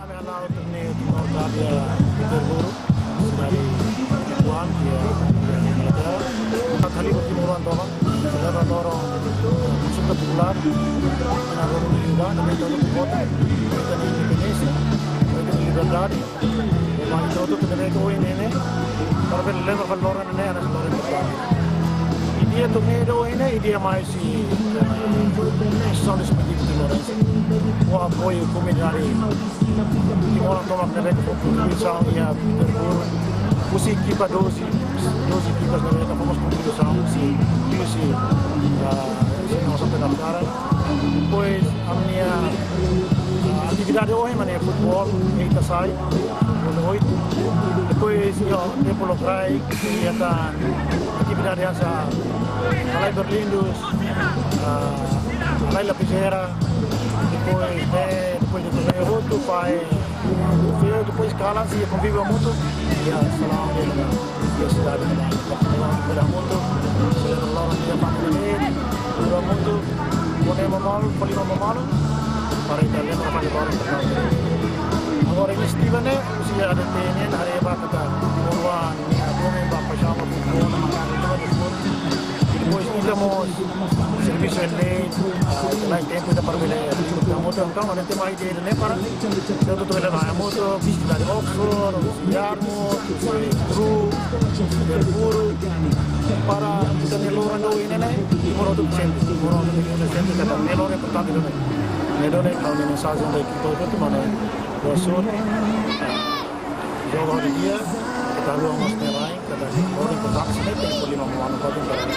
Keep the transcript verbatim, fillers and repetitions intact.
Ami hala'o torneiu Timor Cup iha Peterborough, sidade Portugal, iha, iha Inglaterra. Atu halibur timoroan tomak, selebra loron, eh, konsulta populár, iha loron ida, ne'ebé ita hotu vota, ita-nia independénsia, ita-nia liberdade. Ema ita hotu ne'ebé ke ohin ne'e, para bele lembra fali loron ne'e, hanesan loron importante. I iha torneiu ida ohin ne'e, i iha mais, eh, Associasaun Desportiva Timorense, ho apoiu komunidade timoroan tomak ne'ebé ke fó kontribuisaun iha Peterborough, husi ekipa doze, doze ekipas ne'ebé ke fó mós kontribuisaun, husi, husi, ah, husi nossa pedaçara. Depois, ami-nia, ah, atividade ohin mak ne'e futeból, eita sai, futeból oito. Depois, iha tempu lokraik, iha tan atividade hanesan halai berlindus, ah, halai lapizeira, depois, eh, depois de torneiu hotu, fai, fai, depois kalan, sei konvida hamutuk, iha salaun, iha sidade, iha hamutuk, selebra loron iha família, hamutuk, kole ema malu, kole ema malu, para ita lembra fali loron. Agora, inisiativa ne'e, husi A D T nian, haree ba katak timoroan nia domin ba paixaun ba futeból, ba matan, ba desportu. I depois, ita mós servisu iha lei, ah, ita laiha tempu ita para bele, ita mós, entaun, ita mai ida-ne'e para ita hotu bele ba hamutuk, sidade Oxford, Yarmouth, Truk, Peterborough, para ita-nia loron ida ohin ne'e, Timor hotu sente, Timor hotu sente katak ne'e loron importante ida-ne'e. Ne'e duni ha'u-nia mensajen ba ekipa hotu, mak ne'e, boa sorte. Jogu horidi'ak, ita haluha mós ne'e lae, katak loron importante ne'e, tenke fó liman ba manu-manu.